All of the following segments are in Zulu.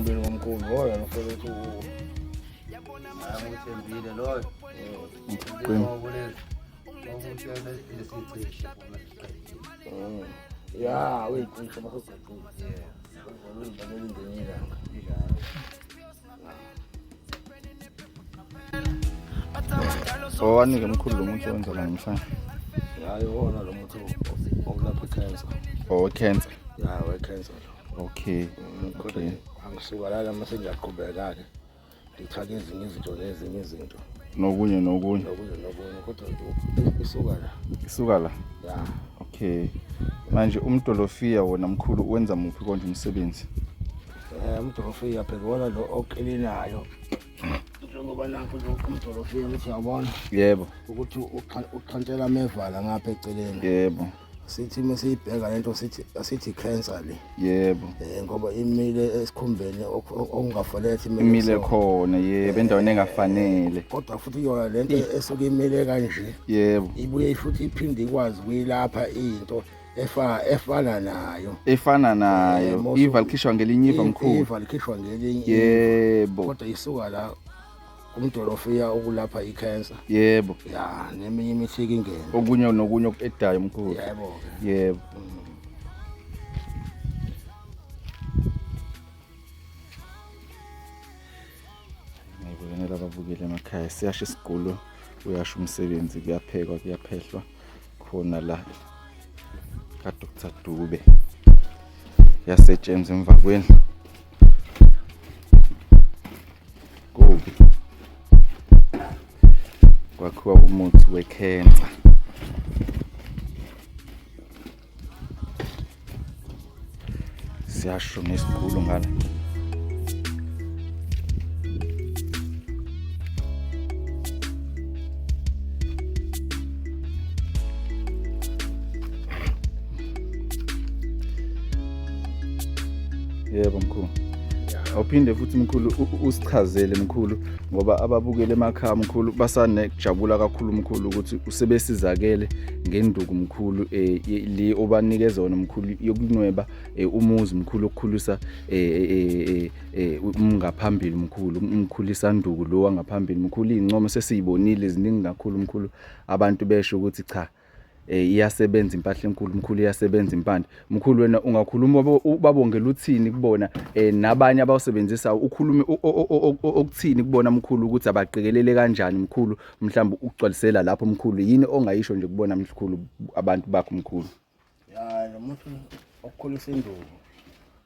Emqubeni komkhulu wona lo fanele ukuthi Angithembile loyo. Qini. Ya, uyicishe uma sewuqedile. Uvele uyivalele ngelinye ilanga. Owanike mkhulu lo muthi owenza la namhlanje. Hayi wona lo muthi okulapha i-cancer. Oh, cancer. Ya, we-cancer lo. Okay. Kodwa Okay. angisuka lana mase ngiyaqhubeka-ke. Ngithatha ezinye izinto nezinye izinto. Nokunye nokunye. Nokunye nokunye kodwa isuka la. Isuka la. Ya. Okay. Manje umdolofiya wona mkhulu wenza muphi konje umsebenzi? Umdolofiya phela wona lo oklinayo. Njengoba nakho nje umdolofiya ukuthi uyabona Yebo. ukuthi uxhantela amevala ngapha eceleni. Yebo. Sithi uma siyibheka lento sithi asithi cancer le. Yebo. Ngoba imile esikhumbeni okungafanele ukuthi Imile khona yebo endaweni engafanele. Kodwa futhi yona lento esuke imile kanje Yebo. ibuye futhi iphinde ikwazi ukuyilapha into efana nayo. Efana nayo. Iva likhishwa ngelinye iva mkhulu. Iva likhishwa ngelinye. Yebo. Kodwa isuka la kumdolofiya okulapha i-cancer. Yebo. Ya, neminye imithi ingene. Okunye nokunye okuedayo mkhulu. Yebo ke. Yebo. Ngibonela ababukeli emakhaya siyasho isigulo uyasho umsebenzi kuyaphekwa kuyaphehlwa khona la ka Dr Dube yasetshenzwa emva kwendlu kubi kwakhiwa umuthi wekhensa. Siyasho nesigulo ngala. Yebo mkhulu. Awuphinde futhi mkhulu usichazele mkhulu ngoba ababukele emakhaya mkhulu basanekujabula kakhulu mkhulu ukuthi usebesizakele ngenduku mkhulu le obanikeza wona mkhulu yokunweba umuzi mkhulu okukhulisa umngaphambili mkhulu umkhulisa nduku lo wangaphambili mkhulu. Izincomo sesiyibonile ziningi kakhulu mkhulu, abantu besho ukuthi cha iyasebenza impahla enkulu mkhulu, iyasebenza impande mkhulu. Wena ungakhuluma ubabongela uthini kubona nabanye abawusebenzisa ukhulume okuthini kubona mkhulu ukuthi abaqikelele kanjani mkhulu, mhlawumbe ukugcwalisela lapho mkhulu, yini ongayisho nje kubona mkhulu abantu bakho mkhulu? Ya, lo muntu okukhulisa induku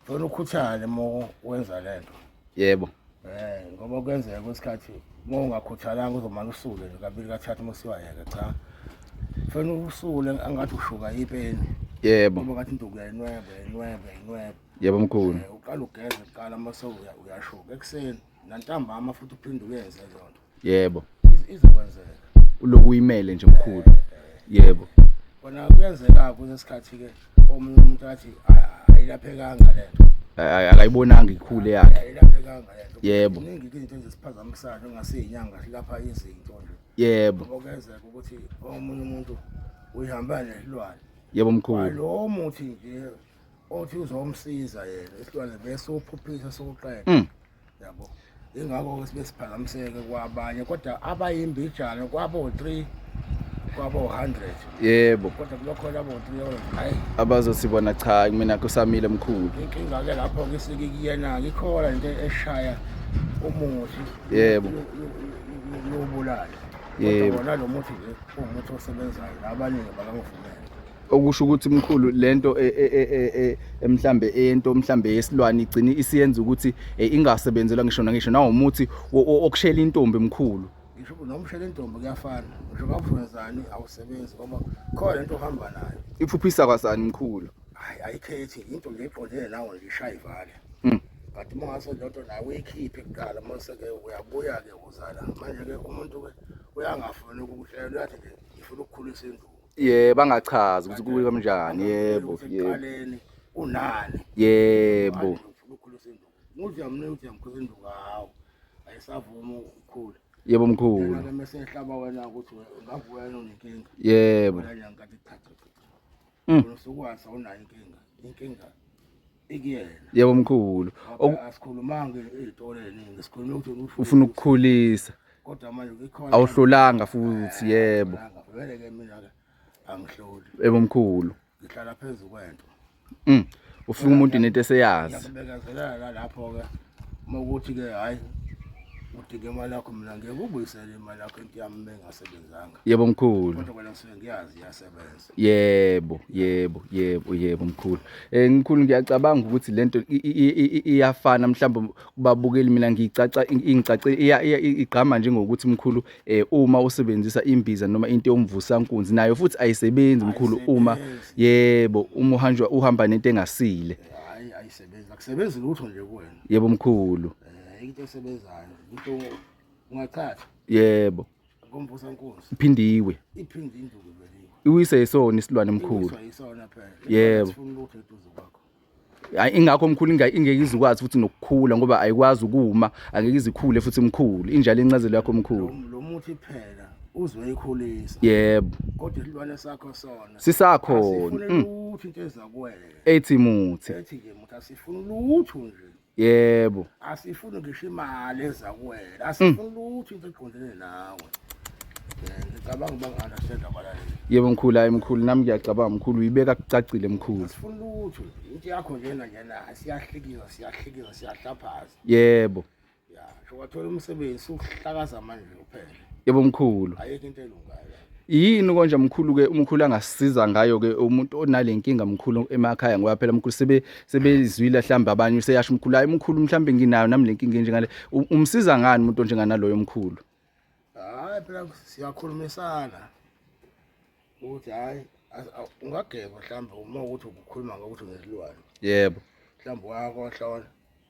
funa ukhuthale uma wenza lento. Yebo. Ngoba kuyenzeka kwesikhathi uma ungakhuthalanga uzomane usule nje kabili kathathu uma usiwayeka. Cha, funa usule angathi ushuka ipeni. Yebo. Ngoba ngathi induku uyayinweba uyayinweba uyayinweba. Yebo mkhulu. Uqala ugeze kuqala uma uyashuka ekuseni nantambama futhi uphinde uyenze leyo nto. Yebo. Izokwenzeka. Uloku uyimele nje mkhulu. Yebo. Kona kuyenzeka kulesikhathi ke omunye umuntu athi ayilaphekanga lento. Akayibonanga ikhule yakhe. Ayilaphekanga lento. Yebo. Iningi izinto ezisiphazamisayo ngasiyinyanga silapha izinto nje. Yebo. Okuyenzeka ukuthi omunye umuntu uyihamba nesilwane. Yebo mkhulu. Lo muthi nje othi uzomsiza yena isilwane bese uphuphisa sokuqeda. Yabo. Ingakho ke sibe siphakamiseke kwabanye kodwa abayimbijana kwabo 3 kwabo 100. Yebo. Kodwa kulokho labo 3 hayi abazosibona cha mina kusamile mkhulu. Inkinga ke lapho ke sike kuyena ikhona into eshaya umuthi. Yebo. Yobulala. Yebo. Kodwa wona lo muthi nje umuthi osebenzayo abaningi bakangivumela. Okusho ukuthi mkhulu lento mhlambe ento mhlambe yesilwane igcine isiyenza ukuthi ingasebenzelwa ngisho nangisho nawumuthi okushela intombi mkhulu. Ngisho nomshela intombi kuyafana. Ngisho ngakufundisani awusebenzi ngoba khona into ohamba nayo. Iphuphisa kwasani mkhulu. Hayi ayikhethi into nje eqondene nawe nje ishaya ivale. Kanti uma ngase lento nawe uyikhiphe kuqala mase ke uyabuya ke uzala. Manje ke umuntu ke uyangafuni ukutshela uyathi nje ngifuna ukukhulisa induku. Yebo, angachazi ukuthi kubuye kanjani. Yebo, yebo. Ekuqaleni unani? Yebo. Ufuna ukukhulisa induku. Uthi uyamnika uthi uyamkhulisa induku hawu. Ayisavumi ukukhula. Yebo mkhulu. Yena mase ehlaba wena ukuthi ungavuka wena unenkinga. Yebo. Wena nje ngathi cha cha cha. Wena usukwazi awunayo inkinga. Inkinga Ikuyena. Yebo mkhulu. Asikhulumanga izitolo eziningi, sikhulume ukuthi ufuna ukukhulisa. Kodwa manje ikhona awuhlolanga futhi yebo. Vele ke mina ke angihloli. Yebo mkhulu. Ngihlala phezu kwento. Ufika umuntu nento eseyazi. Ngiyakubekezelela lapho ke uma ukuthi ke hayi udinga imali yakho mina ngeke ubuyisele imali yakho into yami bengasebenzanga. Yebo mkhulu. Kodwa kwena ngisuke ngiyazi iyasebenza. Yebo, yebo, yebo, yebo mkhulu. Eh mkhulu ngiyacabanga ukuthi lento iyafana mhlawumbe kubabukeli mina ngiyicaca ingicace igqama njengokuthi mkhulu eh uma usebenzisa imbiza noma into yomvusankunzi nayo futhi ayisebenzi mkhulu uma yebo uma uhanjwa uhamba nento engasile. Hayi ayisebenzi, akusebenzi lutho nje kuwena. Yebo mkhulu. Eh into esebenzayo, into ungachatha. Yebo. Komvusankunzi. Iphindiwe. Iphinde induku veliwe. Iwise yisona isilwane mkhulu. Iwiswa yisona phela. Yebo. Sifuna lutho eduze kwakho. Hayi ingakho mkhulu ingeke izukwazi futhi nokukhula ngoba ayikwazi ukuma, angeke izikhule futhi mkhulu. Injalo incazelo yakho mkhulu. Lo muthi phela uzoyikhulisa. Yebo. Kodwa isilwane sakho sona sisakhona. Asifuni lutho into eza kuwena. Ethi muthi. Ethi nje muthi asifuni lutho nje. Yebo. Asifuni ngisho imali eza kuwena. Asifuni lutho into eqondene nawe. Ngicabanga uba ngi-understand abalaleli. Yebo mkhulu, hayi mkhulu nami ngiyacabanga mkhulu uyibeka kucacile mkhulu. Asifuni lutho. Into yakho njena njena siyahlikiza siyahlikiza siyahlaphaza. Yebo. Ya, wathola umsebenzi uhlakaza manje kuphela. Yebo mkhulu. Ayikho into elungayo. Yini konje mkhulu ke umkhulu angasisiza ngayo ke umuntu onale nkinga mkhulu emakhaya ngoba phela mkhulu sebe sebezwile mhlawumbe abanye useyasho mkhulu hayi mkhulu mhlawumbe nginayo nami le nkinga enjengale umsiza ngani umuntu onjenganaloyo mkhulu? Hayi phela siyakhulumisana ukuthi hayi ungageba mhlawumbe uma ukuthi ukukhuluma ngokuthi ngesilwane. Yebo. Mhlawumbe wakohlola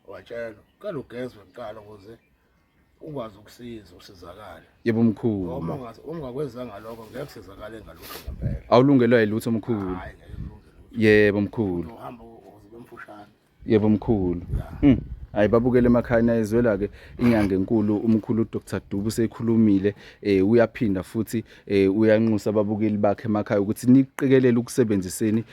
watshelwa qala ugezwe kuqala ukuze ukwazi ukusiza usizakale. Yebo mkhulu. Uma ungakwenzanga lokho ngeke kusizakale ngalutho ngempela. Awulungelwa yilutho mkhulu. Hayi ngeke kulunge lutho. Yebo mkhulu. Uhamba uze mfushane. Yebo mkhulu. Hayi babukele emakhaya nayizwela ke inyanga enkulu umkhulu Dr Dubu sekhulumile uyaphinda futhi uyanxusa ababukeli bakhe emakhaya ukuthi niqikelele ukusebenziseni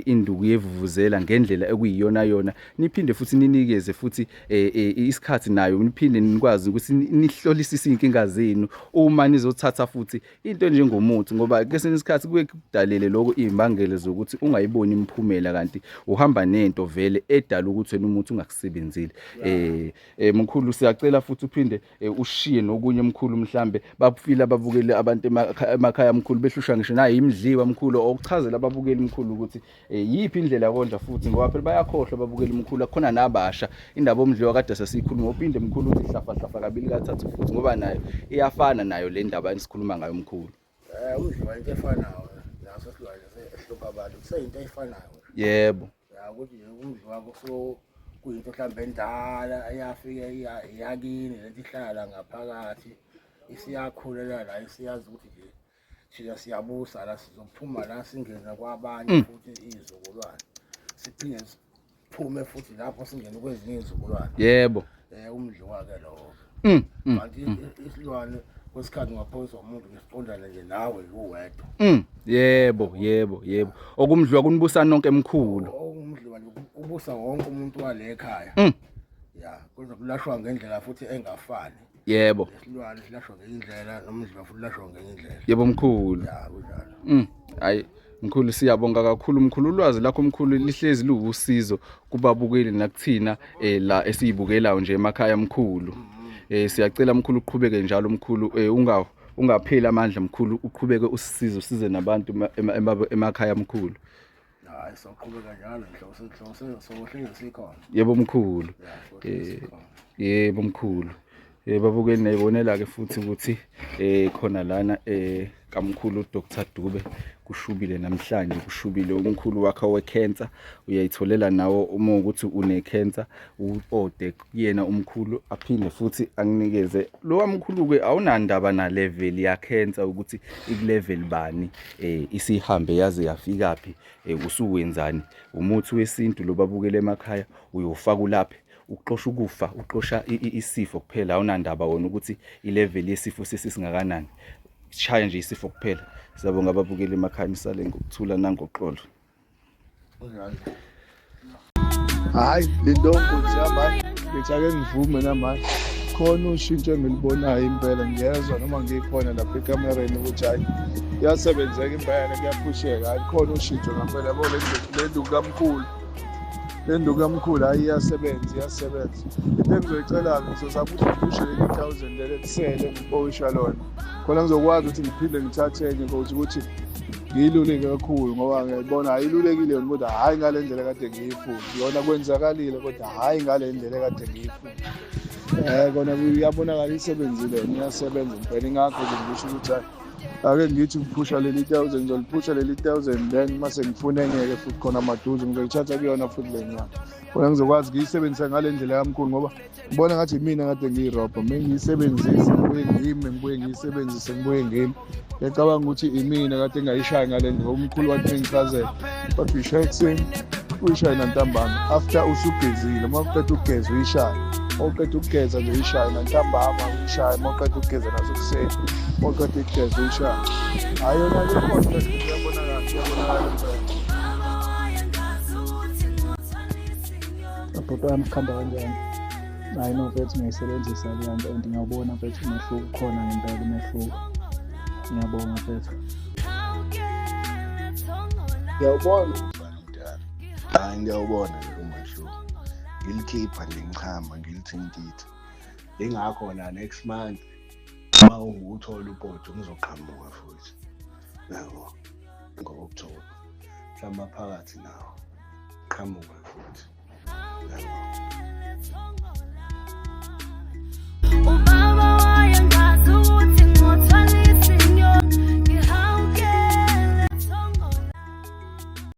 induku yevuvuzela ngendlela ekuyiyona yona niphinde futhi ninikeze futhi isikhathi nayo niphinde nikwazi ukuthi nihlolisise izinkinga zenu uma nizothatha futhi into enjengomuthi ngoba kesinye isikhathi kuye kudalele lokho izimbangela zokuthi ungayiboni imiphumela kanti uhamba nento vele edala ukuthi wena umuthi ungakusebenzeli. Mkhulu siyacela futhi uphinde ushiye nokunye mkhulu mhlambe bafile ababukeli abantu emakhaya mkhulu behlushwa ngisho nayo imidliwa mkhulu okuchazela ababukeli mkhulu ukuthi yiphi indlela konja futhi ngoba phela bayakhohlwa ababukeli mkhulu akukhona nabasha indaba omdliwa kade sesiyikhuluma uphinde mkhulu uthi hlafa hlafa kabili kathathu futhi ngoba nayo iyafana nayo le ndaba esikhuluma ngayo mkhulu. Umdliwa into efanayo naso silwane esihlupha abantu kuseyinto efanayo. Yebo. Ya ukuthi nje umdliwa kuso kuyinto mhlawumbe endala eyafike yakini lento ihlala ngaphakathi isiyakhulela la isiyazi ukuthi nje thina siyabusa la sizophuma la singene kwabanye futhi izizukulwane siphinde siphume futhi lapho singene kwezinye izizukulwane. Yebo. Umdliwa ke lowo. Kanti isilwane kwesikhathi ungaphoyiswa umuntu ngesiqondane nje nawe uwedwa. Yebo, yebo, yebo. Okumdliwa kunibusa nonke mkhulu. Okumdliwa nje ubusa wonke umuntu wale ekhaya. Ya, kodwa kulashwa ngendlela futhi engafani. Yebo. Isilwane silashwa ngendlela nomdliwa futhi ulashwa ngenye indlela. Yebo mkhulu. Ya, kunjalo. Hayi mkhulu siyabonga kakhulu mkhulu ulwazi lakho mkhulu lihlezi liwusizo kubabukeli nakuthina la esiyibukelayo nje emakhaya mkhulu. Siyacela mkhulu uqhubeke njalo mkhulu ungapheli amandla mkhulu uqhubeke usisize usize nabantu emakhaya mkhulu. Hayi soqhubeka njalo nhloso sohlezi sikhona. Yebo mkhulu. Yebo mkhulu. Babukeli nayibonela ke futhi ukuthi khona lana kamkhulu Dr Dube kushubile namhlanje kushubile umkhulu wakhe wecancer uyayitholela nawo uma ukuthi une cancer uode kuyena umkhulu aphinde futhi akunikeze lo wamkhulu ke awunandaba na level ya cancer ukuthi iku level bani isihambe yaze yafika phi usuwenzani umuthi wesintu lo babukele emakhaya uyofaka ulaphe uxosha ukufa uxosha isifo kuphela awunandaba wona ukuthi ilevel yesifo sesisingakanani shaya nje isifo kuphela. Siyabonga ababukeli emakhaya nisale ngokuthula nangoxolo. Hhayi lindo nkunzi yami, hhayi ngithi ake ngivume namanje khona ushintsho engilibonayo impela, ngiyezwa noma ngikhona lapha ekamereni ukuthi hhayi kuyasebenzeka impela, kuyaphusheka, hhayi khona ushintsho ngampela. Yabo le nduku kamkhulu, le nduku kamkhulu hhayi iyasebenza, iyasebenza. Into engizoyicela-ke ngizozama ukuthi ngiphushe leli thousand leli elisele ngipowisha lona khona ngizokwazi ukuthi ngiphinde ngithathe enye nkosi ukuthi ngiyiluleke kakhulu, ngoba ngiyayibona ayilulekile yona, kodwa hhayi ngale ndlela kade ngiyifuna yona. Kwenzakalile kodwa hhayi ngale ndlela ekade ngiyifuna. Kona kuyabonakala isebenzile yona, iyasebenza impela. Ingakho nje ngisho ukuthi hhayi ake ngithi ngiphusha leli thousand, ngizoliphusha leli thousand, then mase ngifuna enye-ke futhi khona maduze ngizoyithatha kuyona futhi le nyanga khona ngizokwazi ngiyisebenzisa ngale ndlela yamkhulu, ngoba ngibona ngathi imina kade ngiyirobha. Uma ngiyisebenzise ngibuye ngime, ngibuye ngiyisebenzise ngibuye ngime, ngiyacabanga ukuthi imina kade ngingayishayi ngale ndlela. Umkhulu wathi mengichazela wathi uyishaye ekuseni, uyishaye nantambama after usugezile. Uma uqeda ukugeza uyishaye, uma uqeda ukugeza nje uyishaye nantambama, uyishaye uma uqeda ukugeza nasekuseni, uma uqeda ukugeza uyishaye. Hhayi yona ke khona kuyabonakala, kuyabonakala impela. Bhuti wami, kuhamba kanjani? Hhayi no mfethu, ngiyayisebenzisa leya nto and ngiyawubona mfethu umehluko ukhona ngempela umehluko. Ngiyabonga mfethu. Ngiyawubona umfana omdala. Hhayi ngiyawubona nje umehluko. Ngilikhipha nje ngichama ngilithintitha. Ingakho na next month uma unguwuthola upotsho ngizoqhamuka futhi. Yabo ngo-October. Mhlawumbe phakathi nawo. Qhamuke futhi. Yabo.